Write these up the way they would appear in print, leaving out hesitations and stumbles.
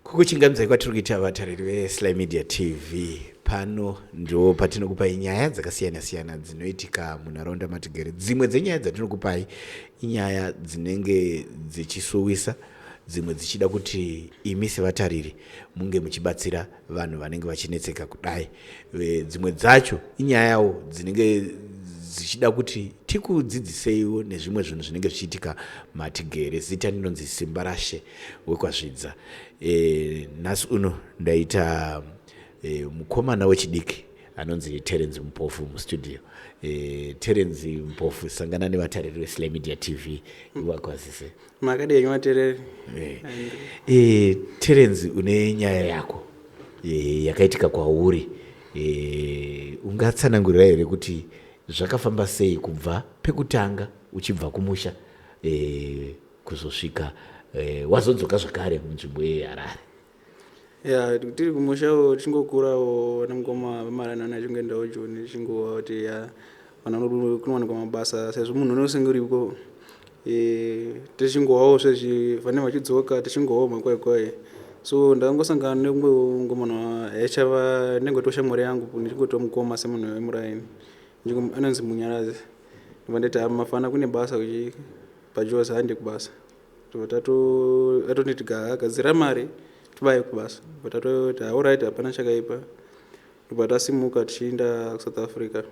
Kukuchingamidzai kwatiri kuita vatariri veSly Media TV. Pano ndo patinokupai nyaya dzakasiyana-siyana dzinoitika munharaunda matigere. Dzimwe dzenyaya dzatinokupai inyaya dzinenge dzichisuwisa, dzimwe dzichida kuti imi sevatariri munge muchibatsira vanhu vanenge vachinetseka kudai. Dzimwe dzacho inyayawo dzinenge dzichida kuti tikudzidziseiwo nezvimwe zvinhu zvinenge zvichiitika matigere. Zita ndinonzi Simbarashe wekwaZvidza. Nhasi uno ndaita mukomana wechidiki anonzi Terence Mpofu mustudio. Terence Mpofu, sangana nevatariri veSly Media TV, ivakwazise. Makadii henyu vateereri? Terence, une nyaya yako yakaitika kwauri. Ungatsanangurira here kuti zvakafamba sei kubva pekutanga uchibva kumusha kuzosvika wazodzoka zvakare munzvimbo yeHarare? Ya, tiri kumushawo tichingokurawo vana mukoma vemaranani achingoendawo Joni, tichingova kuti ya vanhu kunowanikwa mabasa sezvo munhu unosenge uriko. Tichingovawo sezvi vane vachidzoka, tichingovawo makwai kwai. So ndakangosangana neumwe ngomana yaichava ndingotiwo shamwari yangu, ndichingotiwo mukoma semunhu wemuraini, anonzi Munyaradzi. Ndobva ndati, "Ha, mafana, kune basa kuchi paJozi, hande kubasa." Tobva atonditi, "Gadzira mari tibaye kubasa." Bva tatoti, "Alright, hapana chakaipa." Ndobva tasimuka tichienda kuSouth Africa.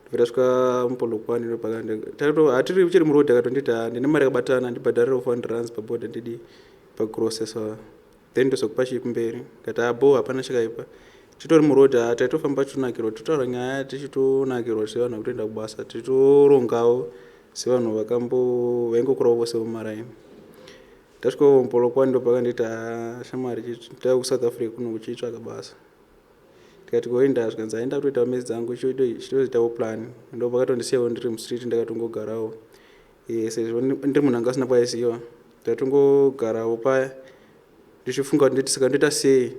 Ndobva tasvika muPolokwane. Hatiri chiri murodhi, akatonditi, "Ha, ndine mari yakabatana, ndibhadharirewo R400 pabhodha, ndidi pakuprocessa, then ndozokupa chii kumberi." Kati, "Abo, hapana chakaipa." Titori murodhi, ha, taitofamba tichitonakirwa, totaura nyaya tichitonakirwa sevanhu vakutoenda kubasa, tichitorongawo sevanhu vakambo vaingokurawo vose mumaraini. Tasvikawo muPolokwane, ndopakanditi, "Ha, shamwari, tauya kuSouth Africa kuno kuchitsvaga basa." Tikati, "Koenda?" Zvikanzi, "Haenda kutoitawo mezi dzangu, chitoitawo plan." Ndo pakatondisiyawo ndiri mustreet, ndakatongogarawo sezvo ndiri munhu anga asina kwaiziva. Ndatongogarawo paya ndichifunga kuti nditi saka ndoita sei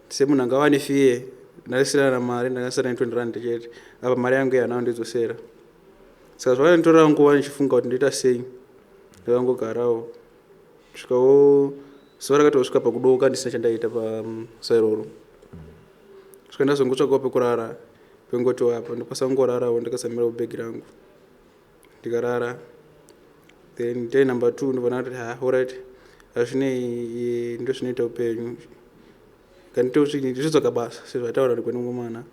semunhu angava nefiye. Ndasina na mari, ndakasara ne20 rand chete. Apa mari yangu ihana kundidzosera, saka zvakanditorera nguva ndichifunga kuti ndoita sei. Ndakangogarawo svikawo zuva rakatosvika pakudoka ndisina chandaita pazuva iroro. Svika ndazongotsvagawo pekurara, pengoti apa ndokwanisa kungorarawo, ndakasamirawo bhegi rangu, ndikarara. Then day number two ndobva ndati, "Ha, alright, hazvinei, ndo zvinoita upenyu." Ndichitsvaga basa sezvataura ndikwenongomana,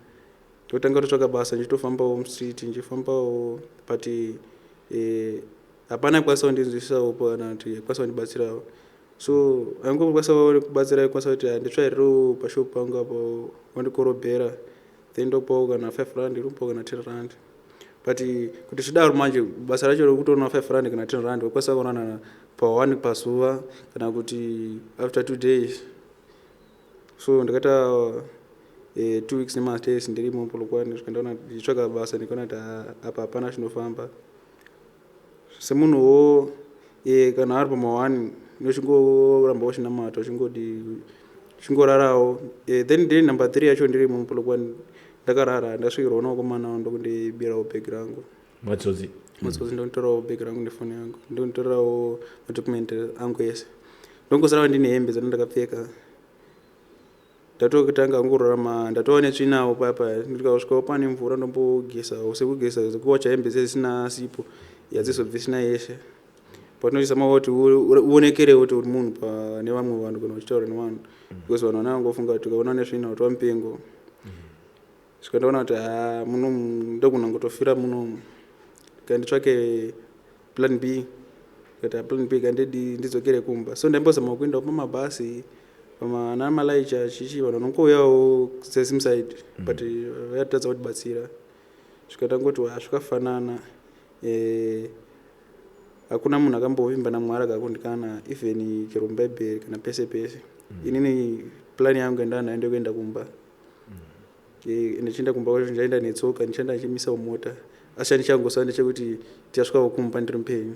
ndotanga kutotsvaga basa, ndichitofambawo mustreet, ndichifambawo, but hapana aikwanisa kundinzwisisawo kana kuti aikwanisa kundibatsirawo. So aingokwanisa kubatsira aikwanisa kuti handitsvairirewo pashop pangu apo, wandikorobhera, then ndopawo kana R5, ndopawo kana R10. But kuti zvidaro manje, basa racho rekutoona R5 kana R10, wakwanisa kuonana pa1 pazuva kana kuti after 2 days. So ndakaita 2 weeks nemadays ndirimo Polokwane. Svika ndaona ndichitsvaga basa, ndikaona kuti apa hapana chinofamba. Semunhuwo kana ari pama1, unochingoramba uchinamata, uchingodi uchingorarawo. Then day number three yacho ndirimo muPolokwane, ndakarara, ndasvikirwa nevakomana, ndokundibirawo bhegi rangu. Matsotsi. Matsotsi. Ndonitorawo bhegi rangu nefoni yangu, ndonitorawo madocument angu ese, ndongosarawo ndine hembe dzano ndakapfeka. Ndatotanga kungorarama, ndatova netsvinawo paya. Ndikasvikawo pane mvura, ndombogeza sekugeza, sekuwacha hembe dzisina sipo, yadzizobvi tsvina yeshe. Patinochizama kuti uonekerewo kuti uri munhu pane vamwe vanhu kana uchitaura nevanhu, because vanhu vana vangofunga kuti ukaona nesvina kuti wamupengo. Svika ndaona kuti, ha, munomu ndogona kutofira munomu, kanditsvake plan B. Kati plan B kandidi ndidzokere kumba. So ndaimbozama kuendawo pamabhasi, pamana malaicha, chichi, vanhu vanongouyawo sesimside, but vayatadza kutibatsira. Svika tangoti wa zvikafanana, hakuna munhu akambovimba naMwari akakundikana, even chero mubhaibheri kana pese pese. Inini plan yangu yandanayo ndekuenda kumba. Ndichienda kumba kwacho ndichaenda netsoka, ndichaenda ndichimisawo mota, asi chandichangosara ndechekuti tichasvikawo kumba ndiri mupenyu.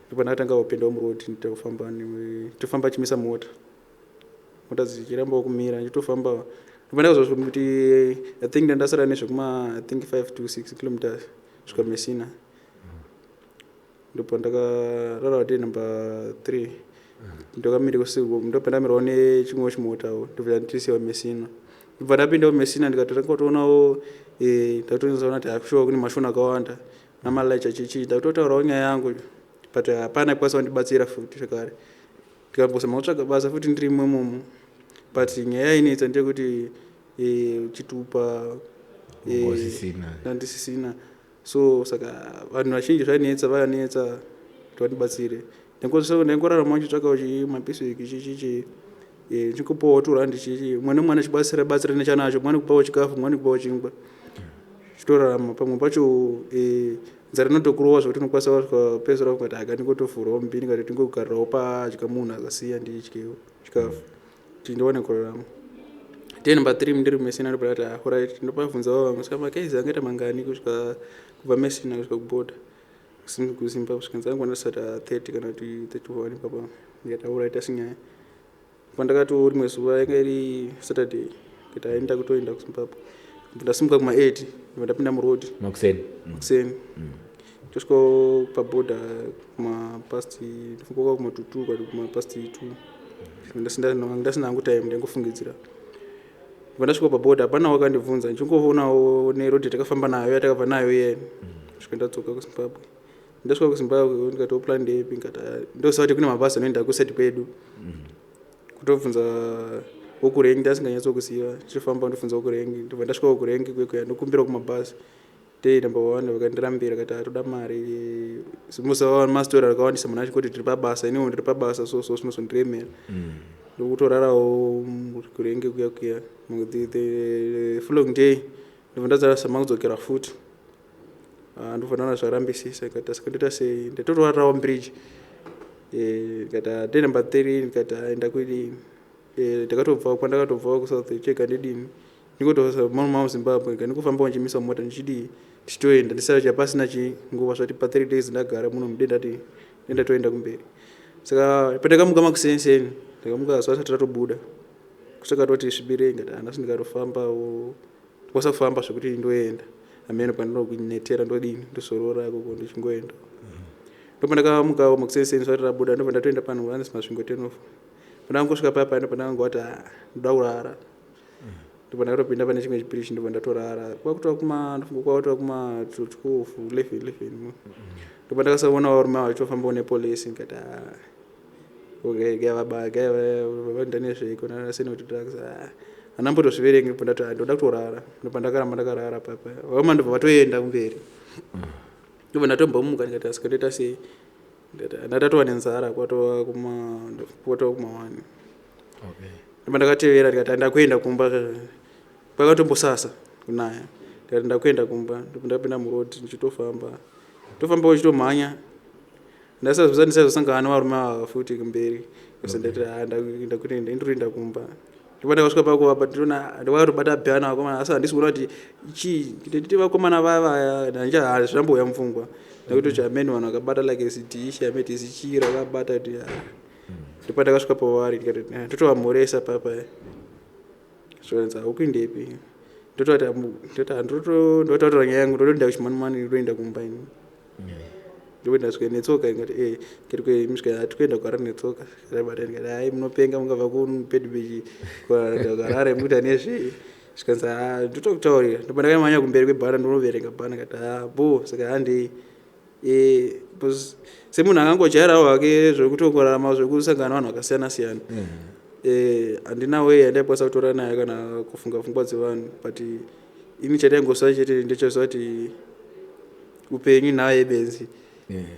Ndipo ndakatanga kupindawo muroad, nditofamba, tofamba chimisa mota. Mota dzichirambawo kumira, ndichitofamba. Ndakazwa kuti I think ndandasara nezvekuma, I think, 5 to 6 kilometers kusvika Messina. Ndopandakarara day number 3, ndakamira usiku. Ndopandamirawo nechimwewo chimotawo, ndobva ndisiwa Messina. Ndobva ndapindawo Messina, ndikatotanga kutoonawo, ndakatonyatsoona kuti akushuwa kune mashona akawanda namalicha chichi. Ndakutotaurawo nyaya yangu, but hapana kukwanisa kundibatsira futi zvekare. Ndikambozama kutsvaga basa futi ndiri imomomo, but nyaya yainetsa ndeyekuti chitupa Usisina. Ndandisisina. So saka vanhu vazhinji zvainetsa, vainetsa kuti vandibatsire. Ndaingorarama ndichitsvakawo chi mapiswiki chichichi, ndichingopawo 2 rand chichi, mumwe nemumwe achibatsira batsira nechanacho, mumwe kupawo chikafu, mumwe kupawo chingwa, chitorarama. Pamwe pacho nzara inotokurova zvokuti unokwanisa kusvika pedzisira kungati aka ndingotovhurawo mbini, ngati ndingogarirawo padya munhu akasiya, ndidyewo chikafu kuti ndiwane kurarama. Day number three ndiri Messina, ndobva ndati, "Ah, alright." Ndopabvunzawo vamwe, saka makaizi angaita mangani kusvika kubva Messina kusvika kuborder kuZimbabwe? Zvikanzi angu ndasati 30 kana kuti 31 ipapa. Ndikati, "Alright, asi nyaya." Pandakati rimwe zuva, yanga iri Saturday, ndikati aenda kutoenda kuZimbabwe. Ndasimuka kuma8, ndobva ndapinda muroad. Makuseni. Kuseni. Tosvikawo paborder kumapast, ndifunga kuma 2 kana kumapast 2. Ndasina hangu time, ndaingofungidzira. Ndobva ndasvika paborder, hapana wakandibvunza, ndichingovoonawo neroad yatakafamba nayo, yatakabva nayo iyeni. Svika ndadzoka kuZimbabwe. Ndasvika kuZimbabwe, ndikati plan ndeipi? Ndikati, "Ah, ndoziva kuti kune mabhazi anoenda kuside kwedu." Kutobvunza wokurengi, ndasinganyatsokuziva. Ndichifamba ndobvunza wokurengi, ndobva ndasvika wokurengi kwekuya, ndokumbira kumabhazi. Day number one vakandirambira, kati atoda mari. Musa mastori akawandisa, munhu achingoti tiri pabasa, iniwo ndiri pabasa, so so zvinozondiremera. Ndokutorarawo kurenge kuya kuya. The following day ndobva ndazama kudzokera futi. Ah, ndobva ndaona zvarambisisa. Ikati saka ndoita sei? Ndatotorarawo bridge. Ndikati, ah, day number three, ndikati aenda kuidini? Ndakatobva kwandakatobvawo kuSouth, chega ndidini? Ndingotosa muZimbabwe, ndikufamba ndichimisa mota, ndichidii, ndichitoenda ndisati pasina chinguva zvati pa 3 days ndagara muno mude, ndati ndatoenda kumberi. Saka pandakamuka makuseniseni, ndakamuka zuva risati ratobuda, kusvika toti svibirei. Ngati handasi, ndikatofambawo, ndikwanisa kufamba zvekuti ndoenda hameno pandinokunetera, ndodini, ndozorora ikoko ndichingoenda. Ndopandakamukawo makuseniseni zuva rabuda, ndobva ndatoenda panhu vanzi Masvingo turn-off. Pandakangosvika paya, pano pandakangoti, "Ah, ndoda kurara." Ndobva ndakatopinda pane chimwe chibridge, ndobva ndatorara. Kwakutova kuma, ndofunga kwakutova kuma 12, 11, 11. Ndobva ndakasaona varume ava vachitofambawo nepolisi. Ndikati, "Ah, okay, gaya vanoita nezveiko nasenoti drugs?" Ah, handambotozviverengi. Ndobva ndati, "Ah, ndoda kutorara." Ndobva ndakaramba ndakarara papa, varume ndobva vatoenda kumberi. Ndobva ndatombomuka, ndikati saka ndoita sei? Ndikati ndatova nenzara, kwatova kuma 1. Ndobva ndakatevera, ndikati ndakuenda kumba. Kwakatombosasa kunaya. Ndikati ndakuenda kumba. Ndobva ndapinda muroad, ndichitofamba, tofamba uchitomhanya, ndisazosangana nevarume ava futi kumberi. Bese ndati, "Ah, ndakuti ndinotoenda kumba." Ndobva ndakasvika pakuvapa, ndinoona ndakatobata bhana vakomana, asi handisi kuona kuti chii. Nditi vakomana vaya vaya, zvambouya mupfungwa, ndakuti ameni vanhu vakabata like zidhishi, ameti zichii rakabata kuti, ah. Ndopa ndakasvika pavari, ndikati, "Eh," ndotovamhoresa papa, zvikanzi, "Haukuindepi?" Ndototi, ndotaura nyaya yangu, ndotoenda kuChimanimani, ndotoenda kumba ini, ndokuenda svika netsoka. Ndikati, "Eh," ndikati, "Misvika hatikuenda kuHarare netsoka." Ndikati, "Hai, munopenga, mungabva kuBeitbridge kuHarare mukuita nezvei?" Zvikanzi, "Ha, ndotokutaurira." Ndobva ndakamhanya kumberi kwebhana, ndonoverenga bhana. Ndikati, "Ha, bo, saka handei." Because semunhu akangojairawo hake zvekutongorarama, zvekusangana nevanhu vakasiyana siyana, handina way yandaikwanisa kutora nayo kana kufunga pfungwa dzevanhu, but ini chandaingoziva chete ndechoziva kuti upenyu nhau yebenzi,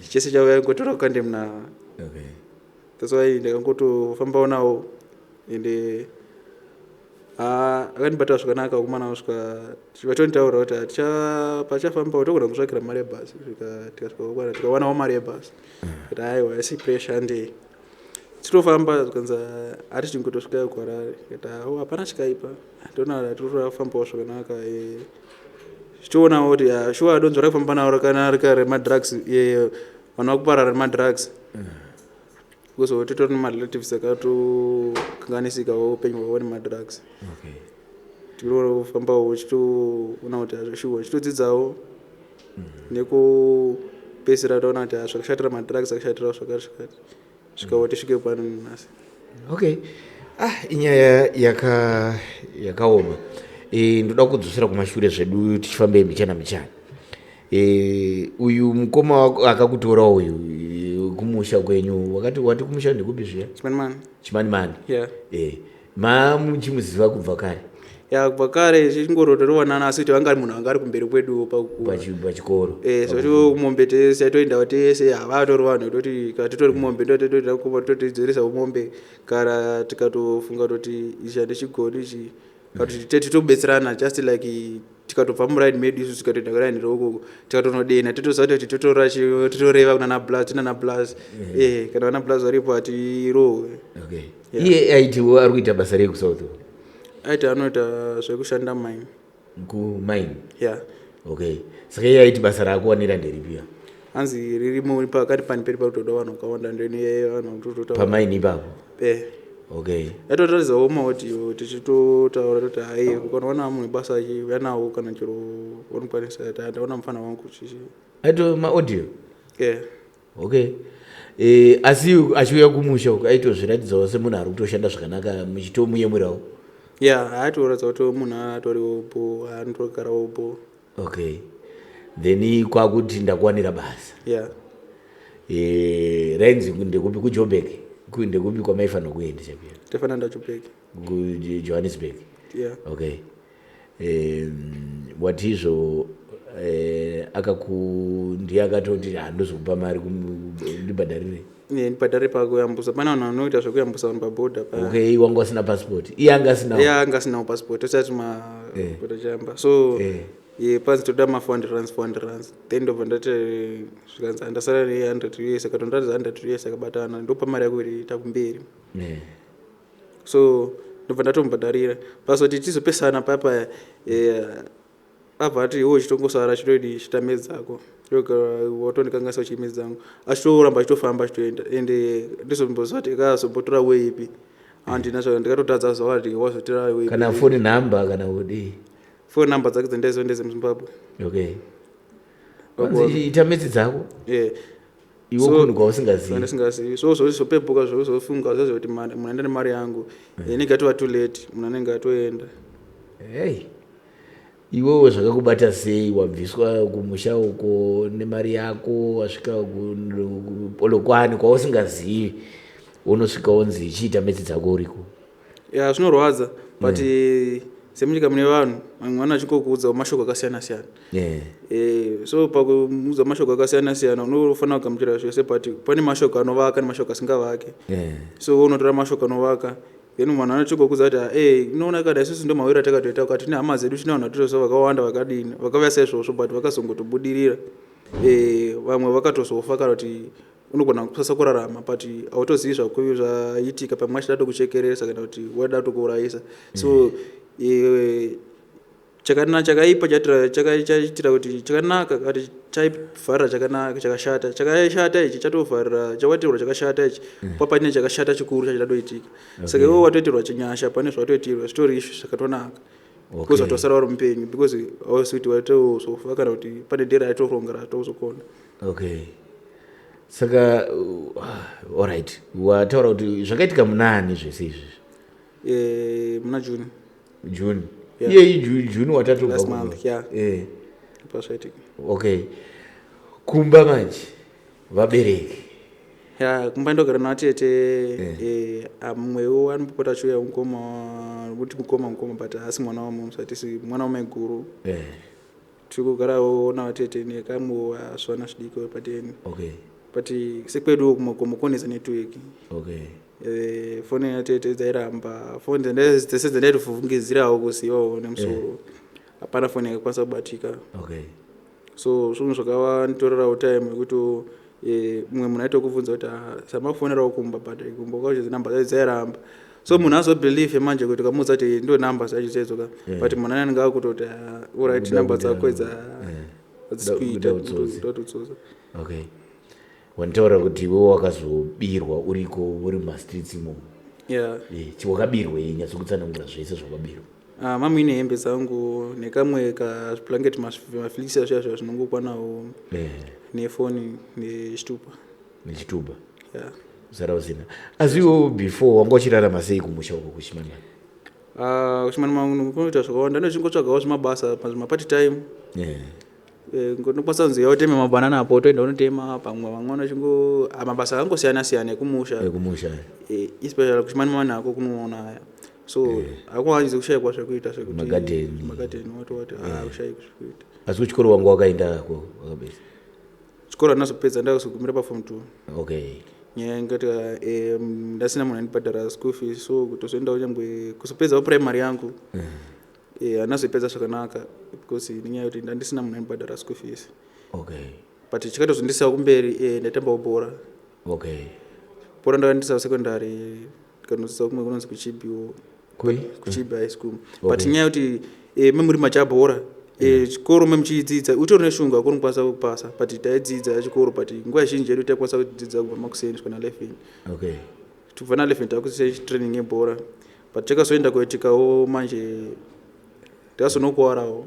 chese chauya ngotora kukande munava. That's why ndakangotofambawo nawo, ende akandibata zvakanaka vakomana. Kusvika vatonditaura kuti pachafambawo togona kutsvakira mari yebhasi. Kusvika tikasvika kwana, tikawanawo mari yebhasi. Kuti aiwa, isi pressure, handei titofamba. Zvikanzi hati chingotosvika kuHarare. Kati awo hapana chikaipa, toona tirikufambawo zvakanaka. Tichionawo kuti shuwa donzvo rakufamba naro kana rika remadrugs, vanhu vakuparara remadrugs. Because titori nemarelatives akatokanganisikawo upenyu hwavo nemadrugs. Tinofambawo uchitoona kuti hazvishuwa, uchitodzidzawo nekupedzisira taona kuti zvakashatira madrugs, akashatirawo zvakati zvakati, svikawo tisvike pano nhasi. Okay, ah, inyaya yakaoma. Ndoda kudzosera kumashure zvedu tichifambei mbichana mbichana. Uyu mukoma wako akakutora uyu, kumusha kwenyu wakati wati kumusha ndekupi zviya? Chimanimani. Chimanimani. Yeah. Mamuchimuziva kubva kare? Ya, kubva kare tichingorotowanana, asi kuti vanga ari munhu anga ari kumberi kwedu pakukura. Pachikoro. So kumombe tese taitoendawo tese, havatori vanhu toti kana titori kumombe ndototoenda kumba totoidzoresa kumombe, kana tikatofunga toti ichi handichigoni ichi, kana kuti titobetserana, just like tikatobva muraini medu isusu tikatoenda kuraini reukoko, tikatonodena totoziva kuti totora totoreva kunana blas, tinana blas, kana vana blas varipo hatirohwe. Yeah. Iye aitiwo ari kuita basa rei kuSouth? Aiti anoita zvekushanda mine. Kumine? Yeah. Okay, saka iye aiti basa raakuwanira nderipiya? Hanzi ririmo pakati pani pedu pakutoda vanhu vakawanda, ndene vanhu vakutotota. Pamaini ipapo? Eh. Yatotaridzawo maaudio tichitotaura toti hai, ukanoona munhu basa achiuya nawo kana chero unokwanisa, ndaona mufana wangu chichi. Aito maaudio? Yeah. Okay, asi achiuya kumusha uku aitozviratidzawo semunhu ari kutoshanda zvakanaka, muchitomuyemurawo? Yeah, haatoratidza kuti munhu atoriwo bo, anotogarawo bo. Okay, then kwakuti ndakuwanira basa. Yeah. Rainzi ndekupi, kuJobek, ndekupi kwamaifanira kuenda chakuya? Tofanira ndaJobek. KuJohannesburg? Yeah. Okay, watizvo akaku ndiye akatoti handozokupa mari, ndibhadharire. Ndibhadhare pakuyambusa, pane vanhu vanoita zvekuyambusa vanhu pabhodha. Okay, wanga usina passport, iye anga asinawo? Iye anga asinawo passport, tosati machamba, so ye panzi toda ma400 rands, 400 rands, then ndobva ndati zvikanzi handasara ne100 US, akatondiratidza 100 US akabatana, ndopa mari yako iri takumberi. So ndobva ndatomubhadharira, pasoti tizopesana papa, abva ati iwe chitongosara chitodi chitame dzako, watondikanganisa uchimedzi dzangu, achitoramba achitofamba achitoenda, ende ndizomboziva kuti akazombotora weipi, handina zva ndikatotadza zuva kuti wazotora weipi. Kana phone number kana kudii? Phone number dzake dzandaiziva ndedzemuZimbabwe. Okay, kwanzi ita metsi dzako. Iwe kunhu kwausingazivi. Andisingazivi, so zvozopepuka, zvozofunga zvozo kuti munhu aenda nemari yangu, inenge atova too late, munhu anenge atoenda. Hei, iwewe zvakakubata sei? Wabviswa kumusha uko nemari yako, wasvika kuPolokwane kwausingazivi, unosvika wonzi chiita metsi dzako uriko. Ya, zvinorwadza, but semunyika mune vanhu vamwe vana vachingokuudzawo mashoko akasiyana siyana. So pakuudza mashoko akasiyana siyana unofanira kugamuchira zvese, but pane mashoko anovaka nemashoko asingavake. So unotora mashoko anovaka, then vanhu vanochingokuudza kuti e unoona kana isusu ndo mawiro atakatoita, ukati tine hama dzedu, tine vanhu vatitoziva vakawanda vakadini vakauya saizvozvo, but vakazongotobudirira. Vamwe vakatozofa, kana kuti unogona kusasa kurarama, but hautozivi zvaitika, pamwe achida tokuchekeresa kana kuti wada tokuurayisa. So chakaipa chaitira kuti chakanaka, kati chaivharira chakanaka, chakashata, chakashata ichi chatovharira chawaitirwa chakashata ichi, papaine chakashata chikuru chachida toitika. Saka iwe watoitirwa chinyasha pane zvawatoitirwa, zvitori izvi zvakatonaka because watosara uri mupenyu, because hausi kuti watozofa kana kuti pane dera raitoronga ratozokona. Okay, saka alright, wataura kuti zvakaitika munani zvese izvi? Muna June. June? Yeah. Iyeyi June watatobva Last kumba. month, yeah. Pasvaitika. Okay, kumba manje vabereki? Ya, kumba ndogara natete. Mumwewo anombopota achiuya, mukoma, kuti mukoma, mukoma, but haasi mwana wamumu, hatisi mwana wamaiguru. Tiri kugarawo navatete nekamwe zvana zvidiko pateni. But sekweduwo kumakomo konetsa network. Foni yatete dzairamba, foni dzese dzandaitofungidzirawo kuzivawo nemusoro, hapana foni yakakwanisa kubatika. So zvinhu zvakavanditorerawo time yekuti mumwe munhu aitokubvunza kuti, "Ah, samakufonerawo kumba," but kumba kwacho namba dzacho dzairamba, so munhu azobelieve manje kuti ukamuudza kuti ndo namba dzacho dzaidzoka, but munhu anenge akutoti, "Ah, alright, Kuda namba kuita- dzako idza hadzisi Kuda kuita." kuda utsotsi. Kuda kutsotsa. Okay. Wanditaura kuti iwe wakazobirwa uriko, uri mumastreets imomo. Yeah. Wakabirwei? Nyatsokutsanangura zvese zvakabirwa. Ah, mamuine hembe dzangu nekamwe kazviblanket, mafleece zviya zviya zvinongokwanawo, nefoni nechitupa. Nechitupa. Yeah. Usara usina. Asi iwe before wanga uchirarama sei kumusha uko kuChimanimani? Ah, kuChimanimani kunoita zvakawanda. Ndochingotsvagawo zvimabasa, zvimapart time. Ndinokwanisa kunzi yauteme mabhanana apo, toenda unotema pamwe. Vamwe vanochingo, ah, mabasa akangosiyana siyana ekumusha. Ekumusha. Especially kuChimanimani hako kunoona aya, so hakuwanzi kushayikwa zvekuita zvekuti Magadheni. Magadheni, wati wati, hakushayikwi zvekuita. Asi kuchikoro wanga wakaendako, wakapedza? Chikoro handinazopedza, ndakazogumira paform 2. Nyaya ingati ndasina munhu andibhadhara school fees, so kutozoendawo nyangwe kuzopedzawo primary yangu, handinazoipedza zvakanaka because nenyaya yekuti ndandisina munhu andibhadhara school fees. But chikatozondisawo kumberi, ndaitambawo bhora. Bhora ndakandisa secondary, ndikanodzidza kumwe kunonzi kuChibiwo. Kui? KuChibi High School. But nyaya yekuti memuri machabhora, chikoro memuchidzidza utori neshungu, hakuri kukwanisa kupasa, but taidzidza chikoro. But nguva zhinji yedu taikwanisa kudzidza kubva makuseni kusvika na11. Tubva na11 takuise training yebhora. But chakazoenda kuitikawo manje, ndakazonokuwarawo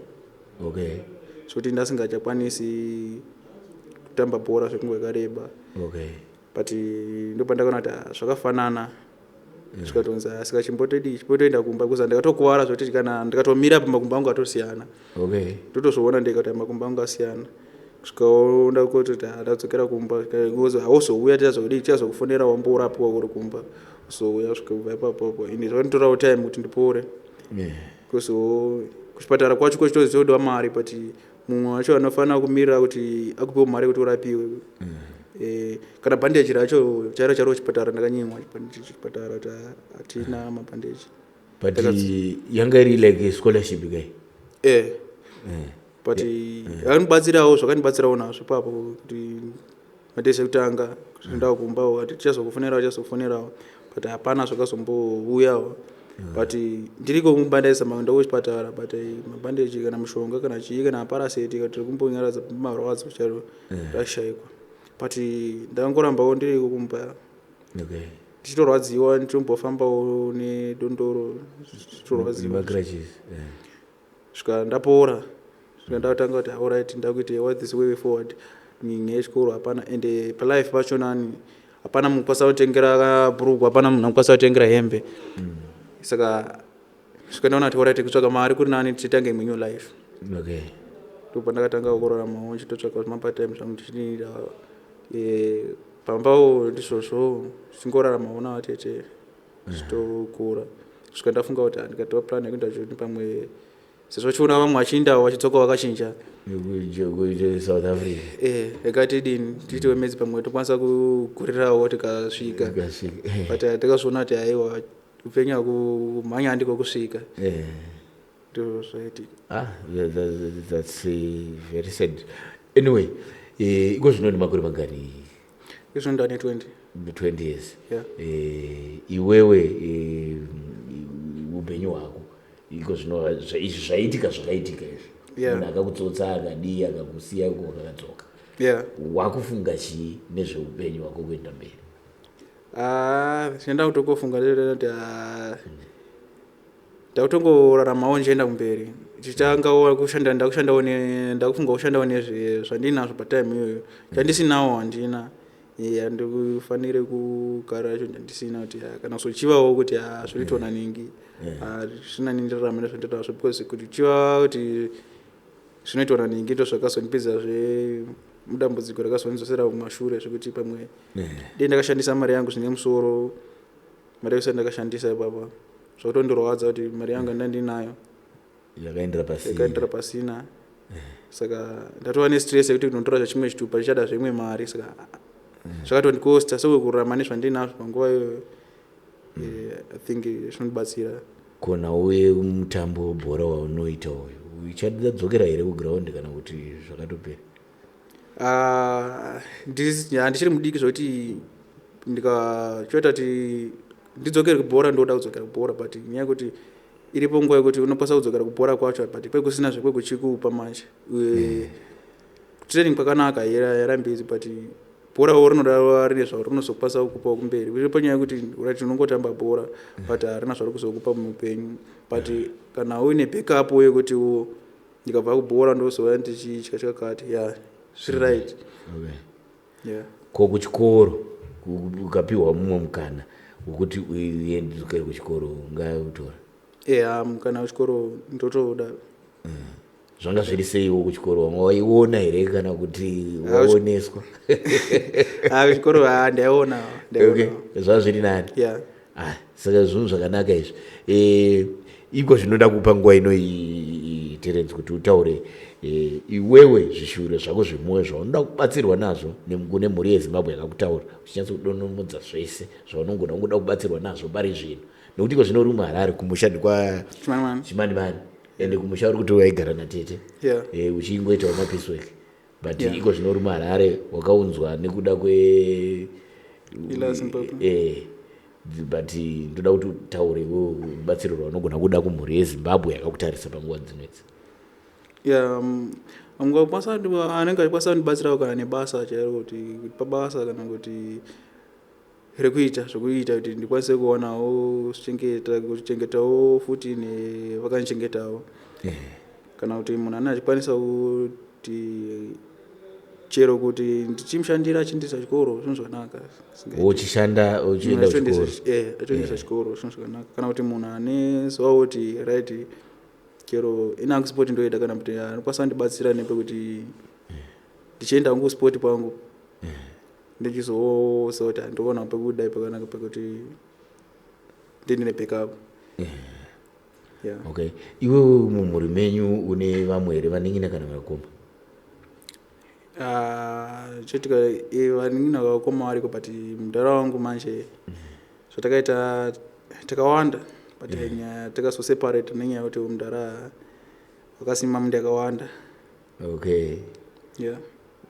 zvokuti ndasingachakwanisi kutamba bhora zvekunguva yakareba. But ndopandakaona kuti, ah, zvakafanana. Zvikatonzi, ah, saka chimbotodi chimbotoenda kumba, because ndakatokuwara zvokuti kana ndikatomira pa makumbo angu atosiyana. Ndotozviona ndega kuti makumbo angu asiyana. Kusvikawo ndakototi, ah, ndadzokera kumba, because hauzouya, tichazodii, tichazokufonera wamborapiwa uri kumba, uzouya. Svika kubva ipapopo ende zvakanditorawo time kuti ndipore, because kuchipatara kwacho kwechitozodiwa mari, but mumwe wacho anofanira kumirira kuti akupewo mari yekuti urapiwe. Kana bhandeji racho chairo chairo kuchipatara ndakanyimwa chipatara kuti hatina mabhandeji. But yanga iri like scholarship kai? But akandibatsirawo, zvakandibatsirawo nazvo ipapo kuti madays ekutanga kuti ndava kumba, ati tichazokufonerawo, tichazokufonerawo, but hapana zvakazombouyawo. But ndiriko kumba ndaizama kuenda kuchipatara, but mabhandeji kana mushonga kana chii kana paraseti kana tiri kumbonyaradza marwadzo charo rashayikwa. But ndakangorambawo ndiriko kumba ndichitorwadziwa, ndichimbofambawo nedondoro, ndichitorwadziwa. Nemacrutches. Svika ndapora, svika ndatanga kuti, alright, ndakuite what this way forward. Nyaya yechikoro hapana, ende palife pachonani hapana munhu kukwanisa kutengera bhurugwa, hapana munhu anokwanisa kutengera hembe. Saka svika ndaona kuti, alright, kutsvaga mari kuri nani, tichitange imwe new life. Ndobva ndakatanga kuraramawo ndichitotsvaka zvimapart-time zvangu, ndichidira pambawo ndizvozvo, ndichingoraramawo navatete, zvichitokura kusvika ndafunga kuti ndikatova plan yekuenda Joni pamwe, sezvo chiona vamwe vachiendawo vachidzoka vakachinja. Kuite South Africa. Yakatidini tiite wemedzi, pamwe tokwanisa kugurirawo tikasvika. Tikasvika. But takazviona kuti aiwa, upenyu hakumhanya, handiko kusvika. Ndizvo zvaitika. Ah, that's very sad. Anyway, iko zvino nemakore mangani? Izvo ndane 20. 20 years. Yeah. Iwewe, upenyu hwako iko zvino, izvi zvaitika, zvakaitika izvi, munhu akakutsotsa, akadii, akakusiya iko, akadzoka, wakufunga chii nezveupenyu hwako kuenda mberi? Ah, chenda kutokofunga ndechekuti, ah, ndakutongoraramawo ndichienda kumberi, ndichitangawo kushanda, ndakushandawo ndakufunga kushandawo nezve zvandinazvo patime iyoyo. Chandisinawo handina. Handikufaniri kugara cho chandisina kuti, ah, kana kuzochivawo kuti, ah, zvinoitwa naningi. Ah, zvisina ndirarama nezvandinazvo, because kuti chiva kuti zvinoitwa naningi ndo zvakazondipedzazve mudambudziko rakazondidzosera kumashure, zvekuti pamwe dei ndakashandisa mari yangu zvine musoro. Mari yose ndakashandisa ipapa, zvakutondirwadza kuti mari yangu yandandinayo yakaendera pasina. Yakaendera pasina. Saka ndatova nestress yekuti kunotora zvechimwe chitupa chichada zvimwe mari, saka zvakatondikosta. So kurarama nezvandinazvo panguva iyoyo, I think zvinondibatsira. Kona uye mutambo webhora waunoita uyu, uchadzokera here kuground kana kuti zvakatopera? Ah, handichiri mudiki zvokuti ndikachoita kuti ndidzokere kubhora. Ndoda kudzokera kubhora, but nyaya yekuti iripo nguva yekuti unokwanisa kudzokera kubhora kwacho, but kwekusina zvekwekuchikupa manje. Training kwakanaka, yarambizi, but Bhorawo rinoda rine zvauri rinozokwanisa kukupawo kumberi, kuite panyaya yekuti right, unongotamba bhora but harina zvauri kuzokupa muupenyu. But kana uine backup yekuti ndikabva kubhora ndozouya ndichitya chakati, ya, zviri right. Yeah. Ko kuchikoro, ukapiwa mumwe mukana wekuti uende kuchikoro, ungautora? Eya, mukana wechikoro ndotoda. Zvanga zviri seiwo kuchikoro? Wanga waiona here kana kuti waoneswa? Ah, kuchikoro, ah, ndaiona. Okay, zvava zviri nani? Yeah. Ah, saka zvinhu zvakanaka izvi. Iko zvinoda kupa nguva ino, Terence, kuti utaure iwewe zvishuviro zvako zvemwoyo zvaunoda kubatsirwa nazvo kune mhuri yeZimbabwe yakakutaura, uchinyatsa kudonomodza zvese zvaunongona ungoda kubatsirwa nazvo pari zvino, nekuti iko zvino uri muHarare, kumusha ndikwa Chimanimani. Chimanimani, ende kumusha uri kuti waigara natete, uchingoitawo mapiecework, but iko zvino uri muHarare, wakaunzwa nekuda kwe Ila Zimbabwe. But ndoda kuti utaure iwewe rubatsiro rwaunogona kuda kumhuri yeZimbabwe yakakutarisa panguva dzino idzi. Yeah, ungakwanisa, anenge achikwanisa kundibatsirawo kana nebasa chairo, kuti pabasa kana kuti rekuita zvokuita kuti ndikwanise kuwanawo kuchengeta, kuchengetawo futi nevakanichengetawo, kana kuti munhu ane achikwanisa kuti chero kuti ndichimushandira achindiisa chikoro, zvinhu zvakanaka. Uchishanda uchienda kuchikoro? Achiendesa chikoro, zvinhu zvakanaka. Kana kuti munhu ane zuva kuti right, chero inangu sport ndoida, kana kuti anokwanisa kundibatsira nepekuti ndichienda hangu kusport kwangu, ndichizoziva kuti handiona pekudai pakanaka pekuti ndindine backup, yeah. Okay, iwewe mumhuri menyu une vamwe here, vanin'ina kana vakoma? Ah, choitika, vanin'ina vakoma variko, but mudhara wangu manje zvatakaita takawanda, but nyaya takazoseparate nenyaya yekuti mudhara wakasima minda yakawanda. Yeah.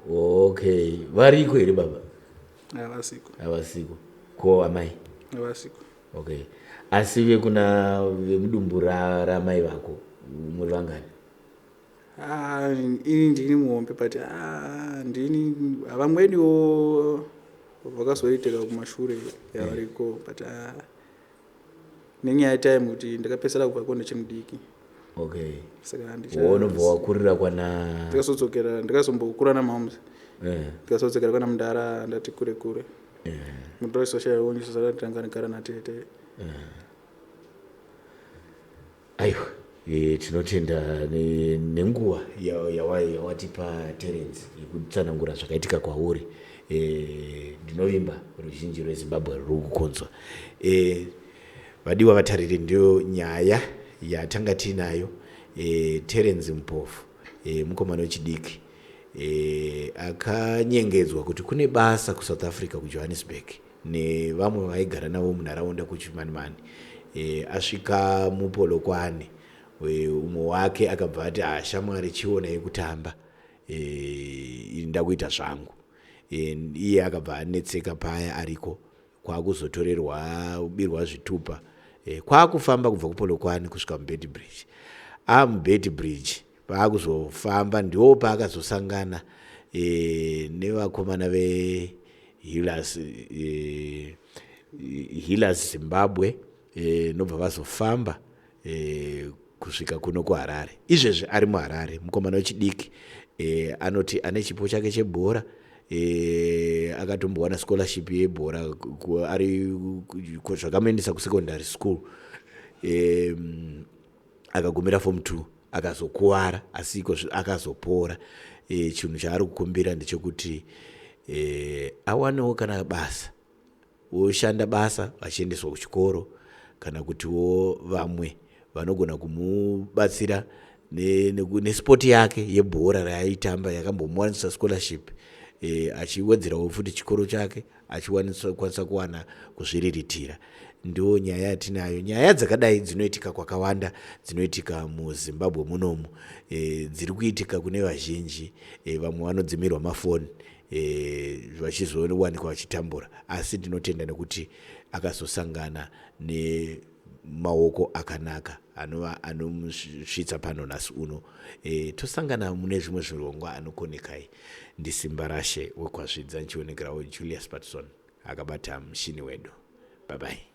Okay, variko here baba? Havasiko. Havasiko. Ko amai? Havasiko. Okay, asi vekuna vemudumbu ramai vako muri vangani? Ah, ini ndini muhombe, but ah, ndini, vamweniwo vakazoitika kumashure yavariko, but ah, nenyaya yetime kuti ndakapedzisira kubva ko ndichimudiki. Saka Wonobva wakurira kwana ndikazodzokera, ndikazombokura namamuzi, ndikazodzokera kwana mudhara ndati kure kure. Mudhara social tanga ndigara natete. Aiwa, tinotenda nenguva yawatipa, Terence, yekutsanangura zvakaitika kwauri. Ndinovimba ruzhinji rweZimbabwe ruri kukonzwa. Vadiwa vatariri, ndiyo nyaya yatanga tiinayo. Terence Mupofu, mukomana wechidiki akanyengedzwa kuti kune basa kuSouth Africa, kuJohannesburg, nevamwe vaigara navo munharaunda kuChimanimani. Asvika muPolokwane, umwe wake akabva ati, "Ashamwari, chiona yekutamba, ndakuita zvangu." Iye akabva anetseka paya ariko, kwakuzotorerwa, kubirwa zvitupa, kwakufamba kubva kuPolokwane kusvika muBeitbridge. AmuBeitbridge paakuzofamba, ndiwo paakazosangana nevakomana veHealers, Healers Zimbabwe, nobva vazofamba kusvika kuno kuHarare. Izvezvi ari muHarare, mukomana wechidiki, anoti ane chipo chake chebhora, akatombowana scholarship yebhora ari zvakamuendesa kusecondary school, akagumira form 2, akazokuvara, asi iko akazopora. Chinhu chaari kukumbira ndechekuti awanewo kana basa, woshanda basa vachiendeswa kuchikoro, kana kutiwo vamwe vanogona kumubatsira nespoti yake yebhora raaitamba yakambomuwanisa scholarship, achiwedzerawo futi chikoro chake, achikwanisa kuwana kuzviriritira. Ndo nyaya yatinayo. Nyaya dzakadai dzinoitika kwakawanda, dzinoitika muZimbabwe munomu, dziri kuitika kune vazhinji. Vamwe vanodzimirwa mafoni, vachizowanikwa vachitambura, asi ndinotenda nekuti akazosangana. Maoko akanaka anova anomusvitsa pano nhasi uno. E, tosangana mune zvimwe zvirongwa. Anokonekai ndiSimbarashe wekwazvidza, ndichionekerawo Julius Patson akabata mushini wedu. Bye bye.